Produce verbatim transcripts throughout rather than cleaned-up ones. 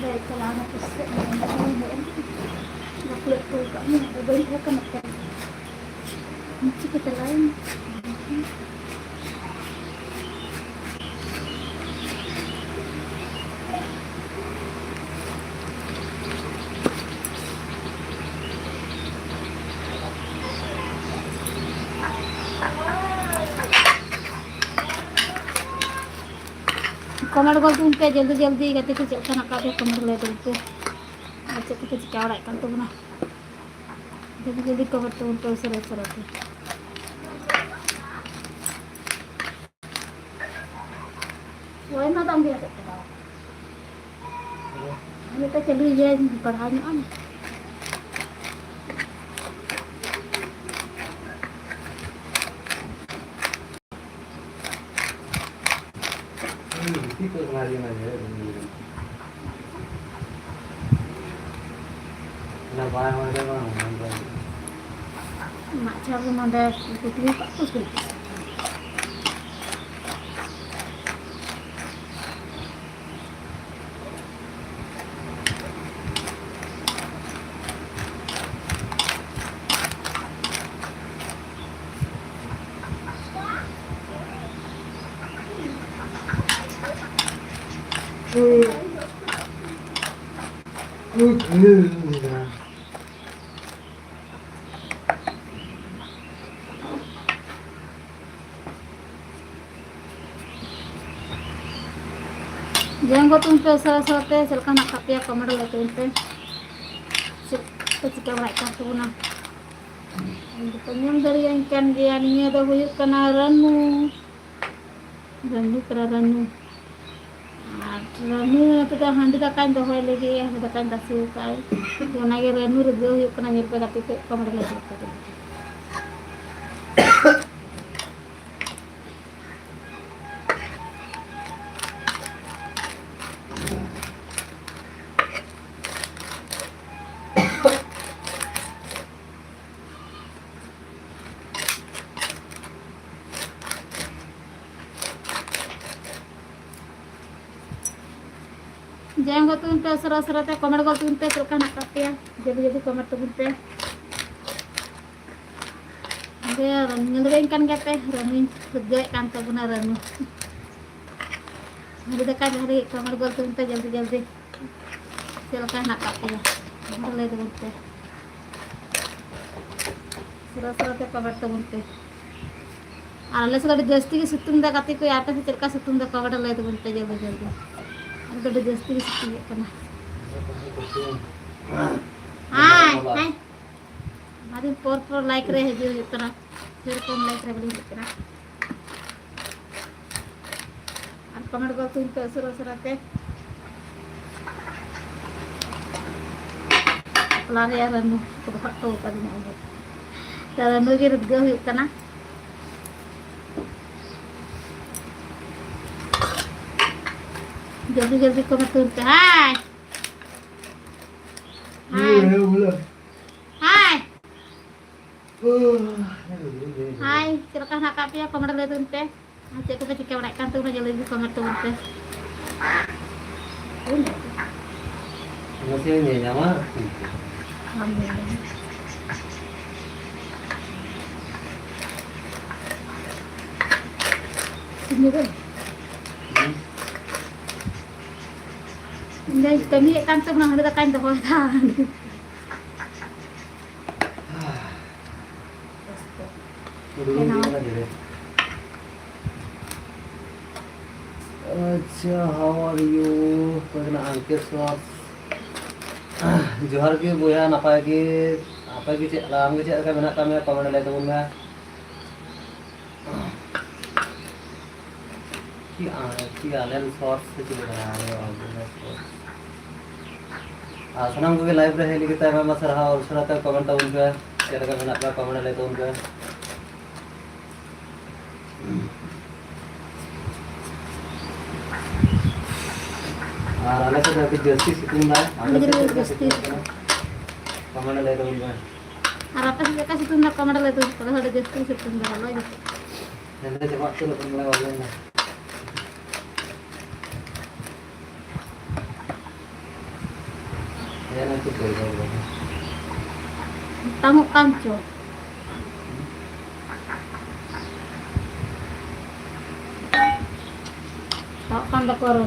ᱵᱟᱹᱧ ᱪᱟᱞᱟᱣ ᱱᱟ ᱯᱟᱥᱮᱡ ᱵᱟᱯᱞᱟ ᱠᱚ ᱠᱟᱜ ᱢᱮ, ᱟᱫᱚ ᱵᱟᱹᱧ ᱛᱟᱦᱮᱸ ᱠᱟᱱᱟ ᱛᱚ᱾ ᱪᱤᱠᱟᱹ ᱪᱟᱞᱟᱣ ᱮᱱ? Comment ᱜᱚᱫ ᱛᱟᱵᱚᱱ ᱯᱮ ᱡᱚᱞᱫᱤ ᱡᱚᱞᱫᱤ, ᱜᱟᱛᱮ ᱠᱚ ᱪᱮᱫ ᱞᱮᱠᱟ ᱦᱮᱱᱟᱜ ᱟᱠᱟᱫ ᱯᱮᱭᱟ comment ᱞᱟᱹᱭ ᱛᱟᱵᱚᱱ ᱯᱮ᱾ ᱟᱨ ᱪᱮᱫ ᱠᱚᱯᱮ ᱪᱤᱠᱟᱹ ᱵᱟᱲᱟᱭᱮᱫ ᱠᱟᱱ ᱛᱟᱵᱚᱱᱟ? ᱡᱚᱞᱫᱤ ᱡᱚᱞᱫᱤ comment ᱛᱟᱵᱚᱱ ᱯᱮ ᱩᱥᱟᱹᱨᱟ ᱩᱥᱟᱹᱨᱟ ᱛᱮ᱾ ᱦᱳᱭ, ᱢᱟ ᱵᱟᱝ ᱜᱮ ᱦᱟᱛᱟᱣ ᱠᱟᱫᱟ᱾ ᱱᱤᱛᱚᱜ ᱪᱟᱹᱞᱩᱭ ᱜᱮ, ᱯᱟᱲᱦᱟᱣ ᱧᱚᱜ ᱟᱢ᱾ ᱢᱟᱜ ᱡᱷᱟᱲ ᱫᱚ ᱱᱚᱰᱮ ᱜᱩᱴᱞᱤ ᱠᱟᱜ ᱠᱚ ᱥᱮ? ᱡᱚᱭᱮᱱ ᱜᱚᱫ ᱛᱟᱵᱚᱱ ᱯᱮ ᱩᱥᱟᱹᱨᱟ ᱩᱥᱟᱹᱨᱟ ᱛᱮ, ᱪᱮᱫ ᱞᱮᱠᱟ ᱢᱮᱱᱟᱜ ᱟᱠᱟᱫ ᱯᱮᱭᱟ comment ᱞᱟᱹᱭ ᱛᱟᱵᱚᱱ ᱯᱮ᱾ ᱪᱮᱫ ᱯᱮ ᱪᱤᱠᱟᱹ ᱵᱟᱲᱟᱭᱮᱫ ᱠᱟᱱ ᱛᱟᱵᱚᱱᱟ? ᱤᱧ ᱫᱚᱯᱮ ᱧᱮᱞ ᱫᱟᱲᱮᱭᱟᱹᱧ ᱠᱟᱱ ᱜᱮᱭᱟ, ᱱᱤᱭᱟᱹ ᱫᱚ ᱦᱩᱭᱩᱜ ᱠᱟᱱᱟ ᱨᱟᱹᱱᱩ᱾ ᱨᱟᱹᱱᱩ ᱠᱟᱱᱟ ᱨᱟᱹᱱᱩ᱾ ᱟᱨ ᱨᱟᱹᱱᱩ ᱱᱚᱛᱮ ᱫᱚ ᱦᱟᱺᱰᱤ ᱫᱟᱠᱟᱧ ᱫᱚᱦᱚᱭ ᱞᱟᱹᱜᱤᱫ, ᱦᱟᱺᱰᱤ ᱫᱟᱠᱟᱧ ᱛᱟᱥᱮ ᱟᱠᱟᱫᱼᱟ᱾ ᱚᱱᱟᱜᱮ ᱨᱟᱹᱱᱩ ᱨᱟᱹᱫᱟᱹᱣ ᱦᱩᱭᱩᱜ ᱠᱟᱱᱟ, ᱧᱮᱞ ᱯᱮ ᱜᱟᱛᱮ ᱠᱚ comment ᱞᱟᱹᱜᱤᱫ᱾ Join ᱜᱚᱫ ᱛᱟᱵᱚᱱ ᱯᱮ ᱩᱥᱟᱹᱨᱟ ᱩᱥᱟᱹᱨᱟ ᱛᱮ, comment ᱜᱚᱫ ᱛᱟᱵᱚᱱ ᱯᱮ ᱪᱮᱫ ᱞᱮᱠᱟ ᱦᱮᱱᱟᱜ ᱟᱠᱟᱫ ᱯᱮᱭᱟ, ᱡᱚᱞᱫᱤ ᱡᱚᱞᱫᱤ comment ᱛᱟᱵᱚᱱ ᱯᱮ᱾ ᱡᱮ ᱧᱮᱞ ᱫᱟᱲᱮᱭᱟᱹᱧ ᱠᱟᱱ ᱜᱮᱭᱟ ᱯᱮ, ᱨᱟᱹᱱᱩᱧ ᱩᱫᱽᱜᱟᱹᱣᱮᱫ ᱠᱟᱱ ᱛᱟᱵᱚᱱᱟ, ᱨᱟᱹᱱᱩ᱾ ᱦᱟᱺᱰᱤ ᱫᱟᱠᱟ ᱡᱟᱦᱟᱸ ᱞᱟᱹᱜᱤᱫ comment ᱜᱚᱫ ᱛᱟᱵᱚᱱ ᱯᱮ ᱡᱚᱞᱫᱤ ᱡᱚᱞᱫᱤ᱾ ᱪᱮᱫ ᱞᱮᱠᱟ ᱦᱮᱱᱟᱜ ᱟᱠᱟᱫ ᱯᱮᱭᱟ? ᱚᱱᱟ ᱞᱟᱹᱭ ᱛᱟᱵᱚᱱ ᱯᱮ᱾ ᱥᱚᱨᱟ ᱥᱚᱨᱟ ᱛᱮ comment ᱛᱟᱵᱚᱱ ᱯᱮ᱾ ᱟᱨ ᱟᱞᱮ ᱥᱮᱫ ᱫᱚ ᱟᱹᱰᱤ ᱡᱟᱹᱥᱛᱤ ᱜᱮ ᱥᱤᱛᱩᱝ ᱫᱟ ᱜᱟᱛᱮ ᱠᱚ, ᱟᱯᱮ ᱥᱮᱫ ᱪᱮᱫ ᱞᱮᱠᱟ ᱥᱤᱛᱩᱝ ᱫᱟ comment ᱞᱟᱹᱭ ᱛᱟᱵᱚᱱ ᱯᱮ ᱡᱚᱞᱫᱤ ᱡᱚᱞᱫᱤ᱾ ᱟᱞᱮ ᱫᱚ ᱟᱹᱰᱤ ᱡᱟᱹᱥᱛᱤ ᱜᱮ ᱥᱤᱛᱩᱝ ᱮᱫ ᱠᱟᱱᱟ᱾ ᱦᱟᱭ, ᱦᱟᱭ᱾ ᱟᱹᱰᱤ ᱯᱚᱨ ᱯᱚᱨ live ᱨᱮ ᱦᱤᱡᱩᱜ ᱦᱩᱭᱩᱜ ᱠᱟᱱᱟ, ᱥᱮᱨᱚᱠᱚᱢ live ᱨᱮ ᱵᱟᱹᱞᱤᱧ ᱦᱤᱡᱩᱜ ᱠᱟᱱᱟ᱾ ᱟᱨ comment ᱜᱚᱫ ᱛᱤᱧ ᱯᱮ ᱩᱥᱟᱹᱨᱟ ᱩᱥᱟᱹᱨᱟ ᱛᱮ᱾ ᱵᱟᱯᱞᱟ ᱨᱮᱭᱟᱜ ᱨᱟᱹᱱᱩ ᱠᱚ ᱫᱚᱦᱚ ᱦᱚᱴᱚ ᱠᱟᱫᱤᱧᱟ ᱚᱸᱰᱮ᱾ ᱛᱚ ᱨᱟᱹᱱᱩ ᱜᱮ ᱨᱩᱫᱽᱜᱟᱹᱣ ᱦᱩᱭᱩᱜ ᱠᱟᱱᱟ᱾ ᱡᱚᱞᱫᱤ ᱡᱚᱞᱫᱤ comment ᱛᱟᱵᱚᱱ ᱯᱮ᱾ ᱦᱟᱭ᱾ ᱦᱟᱭ᱾ ᱦᱟᱭ᱾ ᱦᱟᱭ᱾ ᱪᱮᱫ ᱞᱮᱠᱟ ᱦᱮᱱᱟᱜ ᱟᱠᱟᱫ ᱯᱮᱭᱟ? comment ᱞᱟᱹᱭ ᱛᱟᱵᱚᱱ ᱯᱮ᱾ ᱟᱨ ᱪᱮᱫ ᱠᱚᱯᱮ ᱪᱤᱠᱟᱹ ᱵᱟᱲᱟᱭᱮᱫ ᱠᱟᱱ ᱛᱟᱵᱚᱱᱟ? ᱡᱚᱞᱫᱤ ᱡᱚᱞᱫᱤ comment ᱛᱟᱵᱚᱱ ᱯᱮ᱾ ᱱᱟᱥᱮ ᱧᱮᱞ ᱧᱟᱢᱟ᱾ ᱵᱟᱢ ᱧᱮᱞ ᱧᱟᱢᱟ᱾ ᱛᱤᱱ ᱨᱮ? ᱤᱧ ᱫᱚᱧ ᱠᱟᱹᱢᱤᱭᱮᱫ ᱠᱟᱱ ᱛᱟᱵᱚᱱᱟ, ᱦᱟᱺᱰᱤ ᱫᱟᱠᱟᱧ ᱫᱚᱦᱚᱭᱮᱫᱟ᱾ ᱩᱰᱩᱠ ᱦᱤᱡᱩᱜ ᱠᱟᱱᱟ ᱫᱷᱤᱨᱮ᱾ ᱟᱪᱪᱷᱟ, how are you? ᱚᱠᱚᱭ ᱠᱟᱱᱟ? ᱟᱝᱠᱮᱥᱣᱚᱨ᱾ ᱡᱚᱦᱟᱨ ᱜᱮ ᱵᱚᱭᱦᱟ, ᱱᱟᱯᱟᱭ ᱜᱮ? ᱟᱯᱮ ᱜᱮ ᱪᱮᱫ, ᱟᱢ ᱜᱮ ᱪᱮᱫ ᱞᱮᱠᱟ ᱢᱮᱱᱟᱜ ᱟᱠᱟᱫ ᱢᱮᱭᱟ? comment ᱞᱟᱹᱭ ᱛᱟᱵᱚᱱ ᱢᱮ᱾ ᱠᱤ ᱟ-, ᱠᱤ ᱟᱞᱮᱱ ᱥᱚᱨᱴ ᱥᱮ ᱪᱮᱫ ᱞᱮᱠᱟ? ᱟᱞᱮ ᱚᱞ ᱥᱚᱨᱴ᱾ ᱟᱨ ᱥᱟᱱᱟᱢ ᱠᱚᱜᱮ live ᱨᱮ ᱦᱮᱡ ᱞᱟᱹᱜᱤᱫ ᱛᱮ ᱟᱭᱢᱟ ᱟᱭᱢᱟ ᱥᱟᱨᱦᱟᱣ᱾ ᱩᱥᱟᱹᱨᱟ ᱛᱮ comment ᱛᱟᱵᱚᱱ ᱯᱮ, ᱪᱮᱫ ᱞᱮᱠᱟ ᱢᱮᱱᱟᱜ ᱯᱮᱭᱟ? comment ᱞᱟᱹᱭ ᱛᱟᱵᱚᱱ ᱯᱮ᱾ ᱟᱨ ᱟᱞᱮ ᱥᱮᱫ ᱫᱚ ᱟᱹᱰᱤ ᱡᱟᱹᱥᱛᱤ ᱥᱤᱛᱩᱝ ᱫᱟᱭ᱾ ᱟᱯᱮ ᱥᱮᱫ ᱪᱮᱫ ᱞᱮᱠᱟ ᱥᱤᱛᱩᱝ ᱠᱟᱱᱟ? comment ᱞᱟᱹᱭ ᱛᱟᱵᱚᱱ ᱯᱮ᱾ ᱟᱨ ᱟᱯᱮ ᱥᱮᱫ ᱪᱮᱫ ᱞᱮᱠᱟ ᱥᱤᱛᱩᱝ ᱫᱟ? comment ᱞᱟᱹᱭ ᱛᱟᱵᱚᱱ ᱯᱮ᱾ ᱟᱹᱰᱤ ᱡᱟᱹᱥᱛᱤ ᱥᱤᱛᱩᱝ ᱫᱟ, ᱞᱚᱞᱚ ᱜᱮ᱾ ᱦᱮᱸᱫᱮ ᱪᱟᱵᱟᱜ ᱩᱛᱟᱹᱨᱚᱜ ᱠᱟᱱᱟ online ᱫᱚ᱾ ᱛᱟᱢᱚᱜ ᱠᱟᱱ ᱪᱚ᱾ ᱛᱟᱢᱚᱜ ᱠᱟᱱ ᱫᱚᱠᱚ ᱟᱨᱚ᱾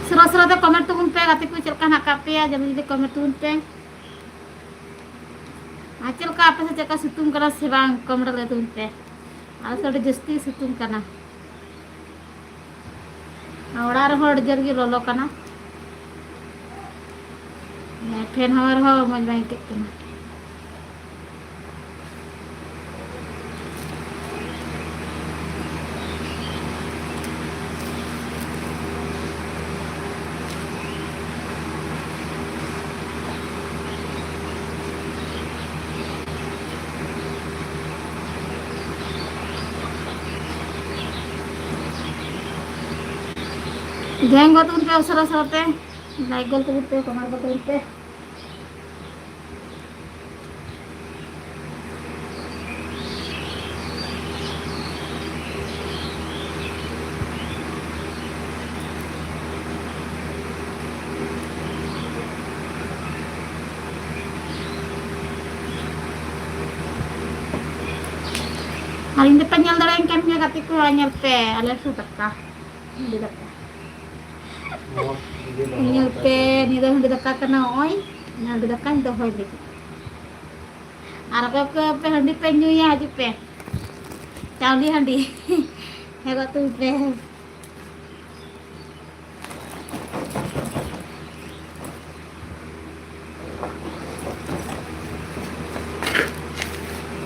ᱥᱚᱨᱟ ᱥᱚᱨᱟ ᱛᱮ comment ᱛᱟᱵᱚᱱ ᱯᱮ ᱜᱟᱛᱮ ᱠᱚ, ᱪᱮᱫ ᱞᱮᱠᱟ ᱦᱮᱱᱟᱜ ᱟᱠᱟᱫ ᱯᱮᱭᱟ? ᱡᱚᱞᱫᱤ ᱡᱚᱞᱫᱤ comment ᱛᱟᱵᱚᱱ ᱯᱮ᱾ ᱟᱨ ᱪᱮᱫ ᱞᱮᱠᱟ ᱟᱯᱮ ᱥᱮᱫ ᱪᱮᱫ ᱞᱮᱠᱟ ᱥᱤᱛᱩᱝ ᱠᱟᱱᱟ ᱥᱮ ᱵᱟᱝ? Comment ᱨᱮ ᱞᱟᱹᱭ ᱛᱟᱵᱚᱱ ᱯᱮ᱾ ᱟᱞᱮ ᱥᱮᱫ ᱟᱹᱰᱤ ᱡᱟᱹᱥᱛᱤ ᱥᱤᱛᱩᱝ ᱠᱟᱱᱟ᱾ ᱚᱲᱟᱜ ᱨᱮᱦᱚᱸ ᱟᱹᱰᱤ ᱡᱳᱨ ᱜᱮ ᱞᱚᱞᱚ ᱠᱟᱱᱟ᱾ ᱯᱷᱮᱱ ᱦᱟᱣᱟ ᱨᱮᱦᱚᱸ ᱢᱚᱡᱽ ᱵᱟᱝ ᱟᱹᱭᱠᱟᱹᱜ ᱠᱟᱱᱟ᱾ Join ᱜᱚᱫ ᱛᱟᱵᱚᱱ ᱯᱮ ᱩᱥᱟᱹᱨᱟ ᱩᱥᱟᱹᱨᱟ ᱛᱮ, like ᱜᱚᱫ ᱛᱟᱵᱚᱱ ᱯᱮ, comment ᱜᱚᱫ ᱛᱟᱵᱚᱱ ᱯᱮ᱾ ᱟᱨ ᱤᱧ ᱫᱚᱯᱮ ᱧᱮᱞ ᱫᱟᱲᱮᱭᱟᱹᱧ ᱠᱟᱱ ᱜᱮᱭᱟ ᱜᱟᱛᱮ ᱠᱚ, ᱧᱮᱞ ᱯᱮ ᱟᱞᱮ ᱥᱩᱨ ᱫᱟᱠᱟ, ᱦᱟᱺᱰᱤ ᱫᱟᱠᱟ᱾ ᱧᱮᱞ ᱯᱮ, ᱱᱤᱭᱟᱹ ᱫᱚ ᱦᱟᱺᱰᱤ ᱫᱟᱠᱟ ᱠᱟᱱᱟ, ᱱᱚᱜᱼᱚᱭ ᱦᱟᱺᱰᱤ ᱫᱟᱠᱟᱧ ᱫᱚᱦᱚᱭ ᱞᱟᱹᱜᱤᱫ᱾ ᱟᱨ ᱚᱠᱚᱭ ᱠᱚ ᱯᱮ ᱦᱟᱺᱰᱤ ᱯᱮ ᱧᱩᱭᱟ, ᱦᱤᱡᱩᱜ ᱯᱮ᱾ ᱪᱟᱣᱞᱮ ᱦᱟᱺᱰᱤ᱾ ᱦᱮᱡ ᱜᱚᱫ ᱛᱟᱵᱚᱱ ᱯᱮ᱾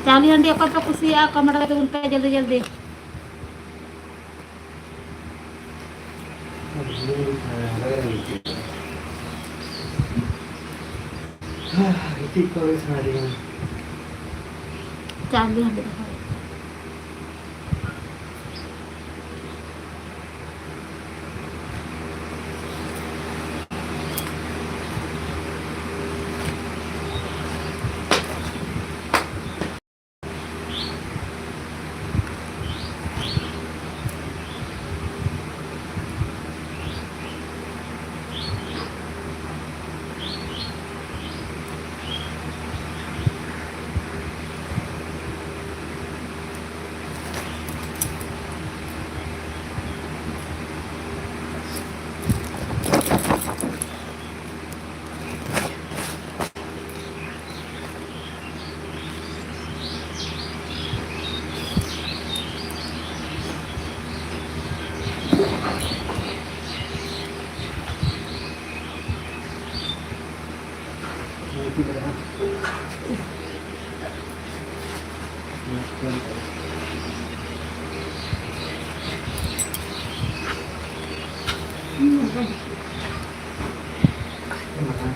ᱪᱟᱣᱞᱮ ᱦᱟᱺᱰᱤ ᱚᱠᱚᱭ ᱯᱮ ᱠᱩᱥᱤᱭᱟᱜᱼᱟ, comment ᱠᱟᱛᱮ ᱛᱟᱵᱚᱱ ᱯᱮ ᱡᱚᱞᱫᱤ ᱡᱚᱞᱫᱤ᱾ ᱜᱤᱛᱤᱡ ᱠᱚᱜ ᱜᱮ ᱥᱟᱱᱟᱭᱮᱫᱤᱧᱟ᱾ ᱪᱟᱞ ᱜᱮ ᱦᱟᱸᱰᱮ ᱫᱚᱦᱚ᱾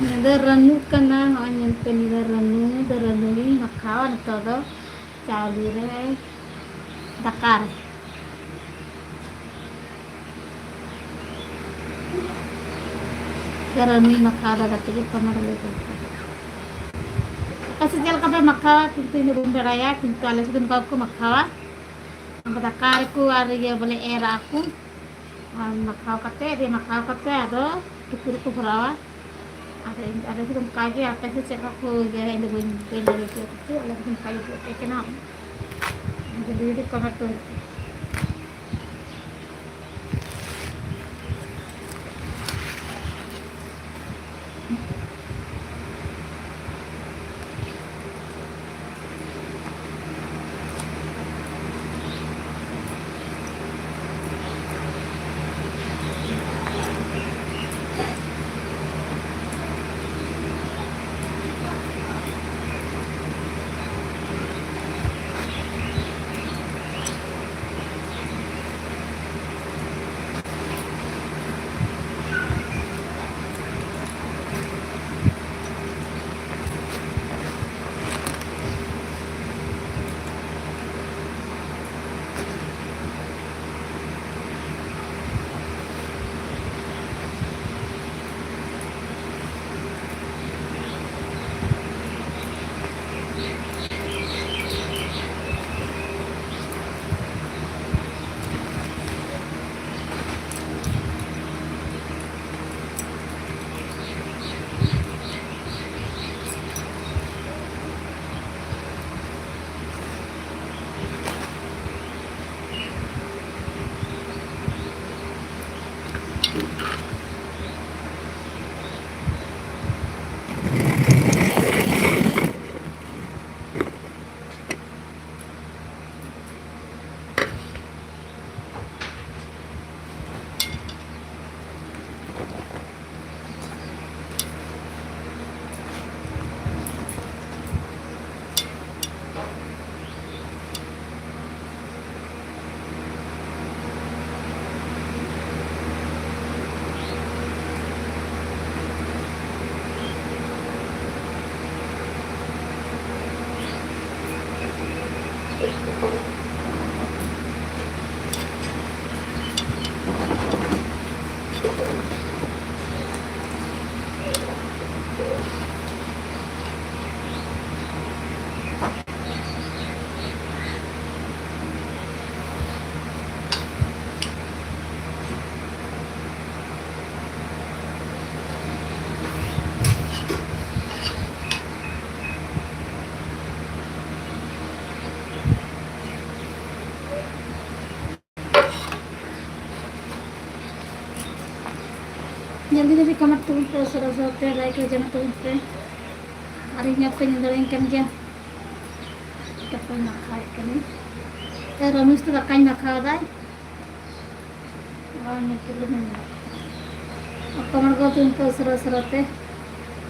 ᱱᱤᱭᱟᱹ ᱫᱚ ᱨᱟᱹᱱᱩ ᱠᱟᱱᱟ᱾ ᱱᱚᱜᱼᱚᱭ ᱧᱮᱞ ᱯᱮ, ᱱᱤᱭᱟᱹ ᱫᱚ ᱨᱟᱹᱱᱩ, ᱫᱚ ᱨᱟᱹᱱᱩ ᱞᱤᱧ ᱢᱟᱠᱷᱟᱣᱟ ᱱᱤᱛᱚᱜ ᱫᱚ ᱪᱟᱣᱞᱮ ᱨᱮ, ᱫᱟᱠᱟ ᱨᱮ᱾ ᱨᱟᱹᱱᱩᱧ ᱢᱟᱠᱷᱟᱣ ᱫᱟ ᱜᱟᱛᱮ ᱜᱮ ᱯᱟᱢᱟᱲ ᱞᱟᱹᱜᱤᱫ᱾ ᱟᱯᱮ ᱥᱮᱫ ᱪᱮᱫ ᱞᱮᱠᱟ ᱯᱮ ᱢᱟᱠᱷᱟᱣᱟ? ᱠᱤᱱᱛᱩ ᱤᱧ ᱫᱚ ᱵᱟᱹᱧ ᱵᱟᱲᱟᱭᱟ, ᱠᱤᱱᱛᱩ ᱟᱞᱮ ᱥᱮᱫ ᱫᱚ ᱱᱚᱝᱠᱟ ᱜᱮᱠᱚ ᱢᱟᱠᱷᱟᱣᱟ᱾ ᱫᱟᱠᱟ ᱨᱮᱠᱚ ᱟᱨ ᱤᱭᱟᱹ ᱵᱚᱞᱮ ᱮᱨᱟᱜ ᱟᱠᱚ᱾ ᱟᱨ ᱢᱟᱠᱷᱟᱣ ᱠᱟᱛᱮ, ᱨᱤᱫ ᱢᱟᱠᱷᱟᱣ ᱠᱟᱛᱮ ᱟᱫᱚ ᱴᱩᱠᱩᱡ ᱨᱮᱠᱚ ᱵᱷᱚᱨᱟᱣᱟ᱾ ᱟᱫᱚ ᱤᱧ, ᱟᱞᱮ ᱥᱮᱫ ᱚᱱᱠᱟ ᱜᱮ, ᱟᱯᱮ ᱥᱮᱫ ᱪᱮᱫ ᱞᱮᱠᱟ ᱠᱚ ᱤᱭᱟᱹᱭᱟ, ᱤᱧ ᱫᱚ ᱵᱟᱹᱧ, ᱵᱟᱹᱧ ᱞᱟᱹᱭ ᱦᱚᱪᱚ ᱠᱟᱱᱟ᱾ ᱟᱞᱮ ᱥᱮᱫ ᱚᱱᱠᱟ ᱜᱮ ᱦᱩᱭᱩᱜ ᱠᱟᱱᱟ᱾ ᱡᱚᱞᱫᱤ ᱡᱚᱞᱫᱤ ᱠᱚᱢᱮᱱᱴ ᱯᱮ᱾ ᱡᱚᱞᱫᱤ ᱡᱚᱞᱫᱤ ᱠᱚᱢᱮᱱᱴ ᱛᱟᱵᱚᱱ ᱯᱮ, ᱩᱥᱟᱹᱨᱟ ᱩᱥᱟᱹᱨᱟ ᱛᱮ ᱞᱟᱭᱤᱠ ᱨᱮ ᱡᱚᱢᱮᱱ ᱛᱟᱵᱚᱱ ᱯᱮ᱾ ᱟᱨ ᱤᱧ ᱟᱯᱮ ᱧᱮᱞ ᱫᱟᱲᱮᱭᱟᱹᱧ ᱠᱟᱱ ᱜᱮᱭᱟ᱾ ᱠᱟᱯᱮ ᱢᱟᱠᱷᱟᱣᱮᱫ ᱠᱟᱹᱱᱟᱹᱧ᱾ ᱛᱮ ᱨᱚᱢᱮᱥ ᱫᱚ ᱫᱟᱠᱟᱧ ᱢᱟᱠᱷᱟᱣ ᱫᱟᱭ᱾ ᱟᱨ ᱧᱮᱞ ᱛᱮᱜᱮ ᱵᱟᱹᱧ ᱧᱮᱞᱚᱜ ᱠᱟᱱᱟ᱾ ᱠᱚᱢᱮᱱᱴ ᱜᱚᱫ ᱛᱟᱵᱚᱱ ᱯᱮ ᱩᱥᱟᱹᱨᱟ ᱩᱥᱟᱹᱨᱟ ᱛᱮ᱾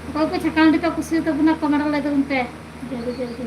ᱚᱠᱚᱭ ᱠᱚ ᱪᱷᱟᱠᱟᱱ ᱨᱮᱯᱮ ᱠᱩᱥᱤᱭᱟᱛᱟ ᱵᱚᱱᱟ, ᱠᱚᱢᱮᱱᱴ ᱞᱟᱹᱭ ᱛᱟᱵᱚᱱ ᱯᱮ᱾ ᱡᱚᱞᱫᱤ ᱡᱚᱞᱫᱤ᱾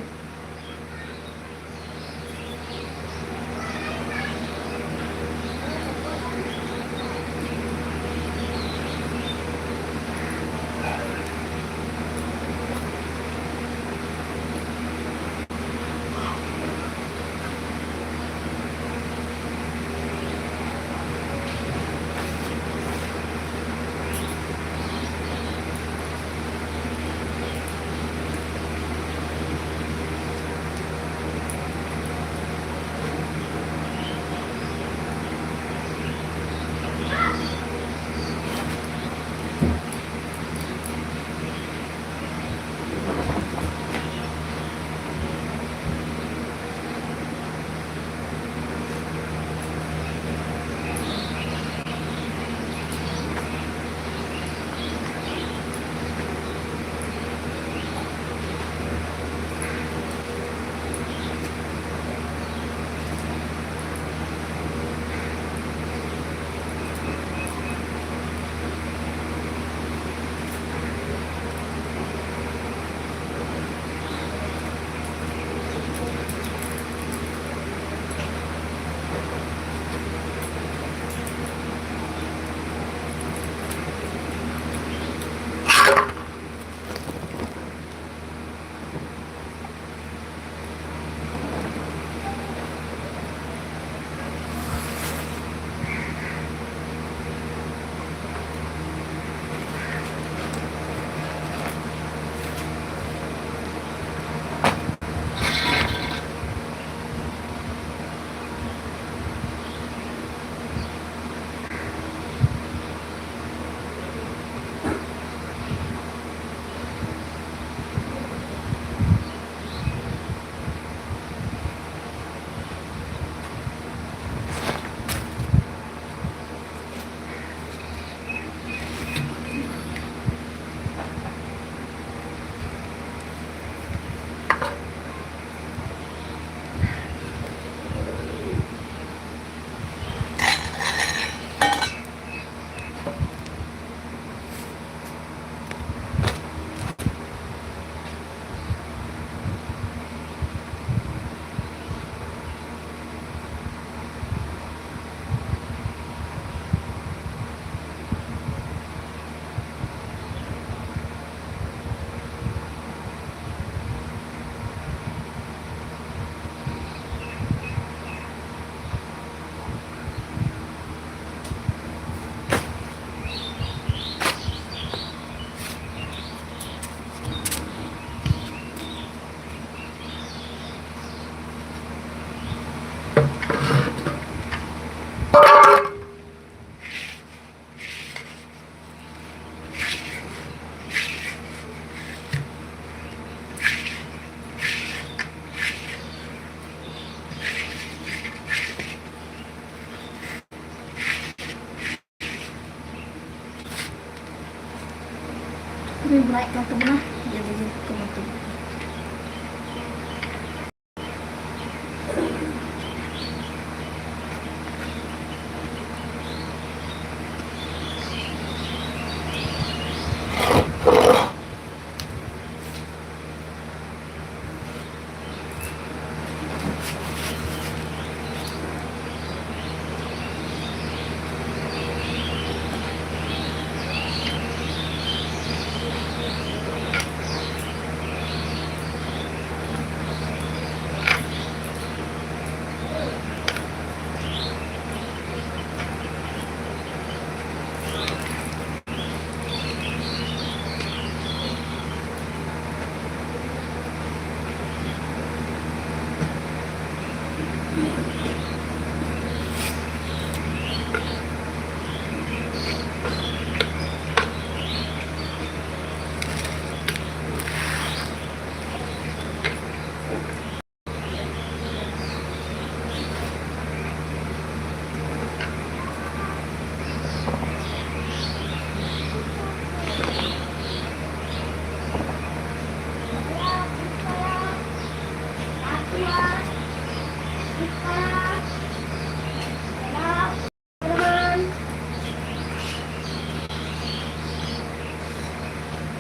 ᱦᱩᱭ ᱵᱟᱲᱟᱭᱮᱫ ᱠᱟᱱ ᱛᱟᱵᱚᱱᱟ, ᱡᱚᱛᱚ ᱡᱤᱱᱤᱥ ᱠᱚ ᱢᱚᱛᱚ᱾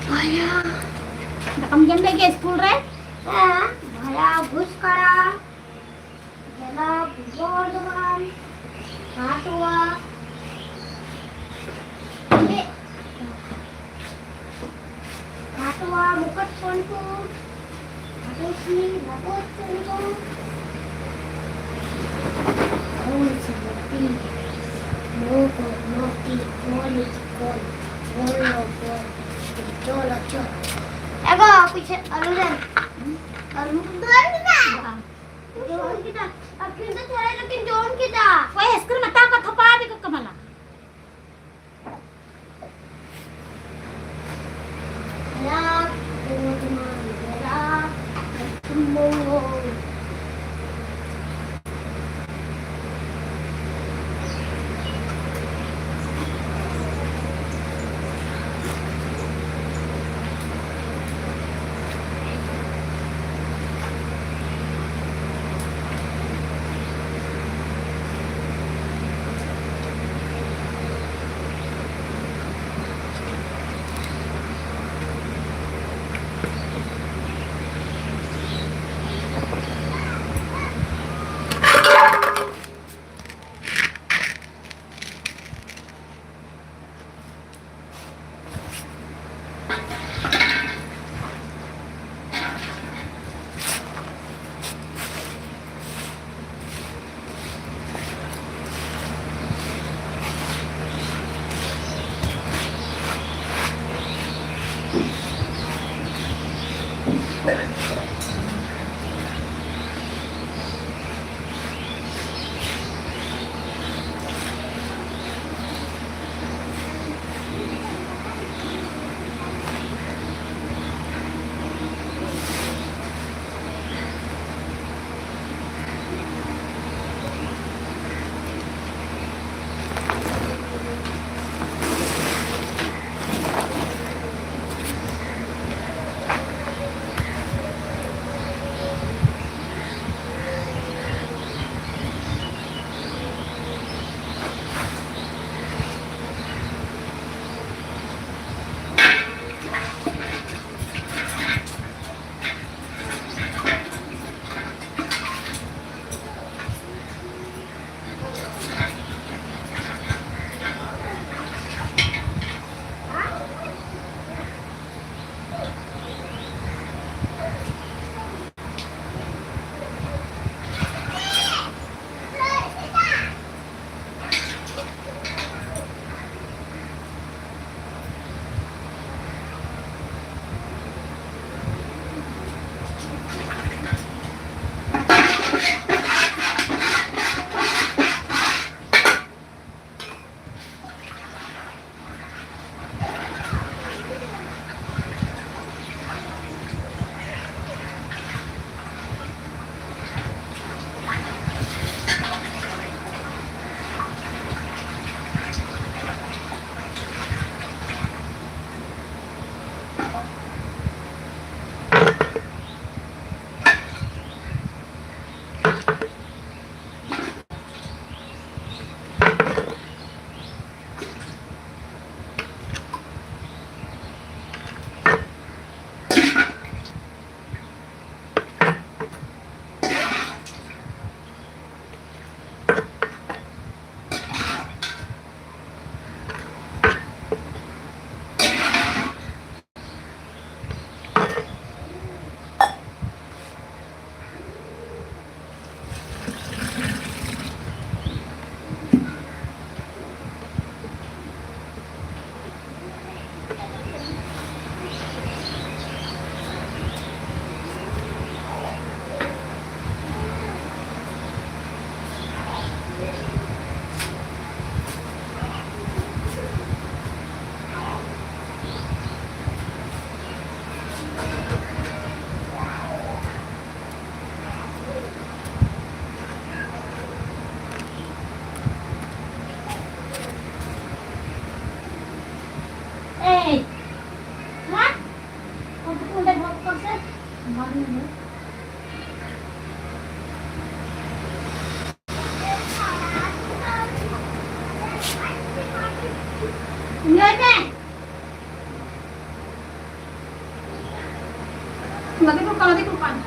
ᱵᱷᱟᱭᱟ, ᱫᱟᱠᱟᱢ ᱡᱚᱢ ᱞᱮᱫ ᱜᱮᱭᱟ ᱥᱠᱩᱞ ᱨᱮ? ᱦᱮᱸ, ᱵᱷᱟᱭᱟ, ᱵᱷᱩᱡᱽ ᱠᱟᱲᱟ, ᱡᱮᱞᱟ ᱯᱩᱨᱵᱚ ᱵᱚᱨᱫᱷᱚᱢᱟᱱ, ᱦᱟᱴᱩᱣᱟ, ᱦᱟᱴᱩᱣᱟ, ᱢᱩᱠᱩᱴᱢᱚᱱᱤᱯᱩᱨ, ᱦᱟᱴᱩᱥᱤ, ᱢᱩᱠᱩᱴᱢᱚᱱᱤᱯᱩᱨ᱾ ᱠᱚᱞ ᱥᱮ ᱵᱟᱹᱴᱤ? ᱱᱚ ᱠᱚᱞ, ᱱᱚ ᱴᱤ, ᱠᱚᱞ ᱤᱡ ᱠᱚᱞ, ᱵᱚᱞ ᱱᱚ ᱵᱚᱞ, ᱪᱚᱞ ᱪᱚᱞ᱾ ᱮᱜᱳ, ᱯᱤᱪᱷᱮ ᱟᱞᱩ ᱫᱮᱱ᱾ ᱟᱞᱩ ᱫᱚ ᱟᱞᱩ ᱫᱚ ᱟᱞᱩ ᱫᱚ᱾ ᱡᱚᱢ ᱠᱮᱫᱟ᱾ ᱟᱹᱠᱷᱤᱨ ᱫᱚ ᱛᱷᱚᱲᱟ ᱞᱮᱠᱤᱱ ᱡᱚᱢ ᱠᱮᱫᱟ᱾ ᱚᱠᱚᱭ ᱟᱭᱤᱥᱠᱨᱤᱢ ᱦᱟᱛᱟᱣ ᱠᱟᱜ ᱛᱷᱚᱯᱟ ᱫᱮ ᱠᱚ ᱠᱟᱢᱟᱞᱟ᱾ ᱨᱟᱜ, ᱯᱚᱫᱢᱟ, ᱨᱟᱜ, ᱯᱚᱥᱪᱤᱢ ᱵᱚᱝᱜᱚ᱾ ᱮᱭ, ᱦᱮᱸ? ᱚᱸᱰᱮ ᱫᱚᱦᱚ ᱠᱟᱜ ᱥᱮ᱾ ᱵᱟᱝ ᱧᱟᱢᱚᱜ᱾ ᱞᱟᱹᱭ ᱢᱮ᱾ ᱚᱱᱟ ᱫᱚ ᱠᱚ ᱠᱟᱱᱟ, ᱫᱤᱠᱩ ᱠᱟᱱᱟ᱾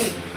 Hey,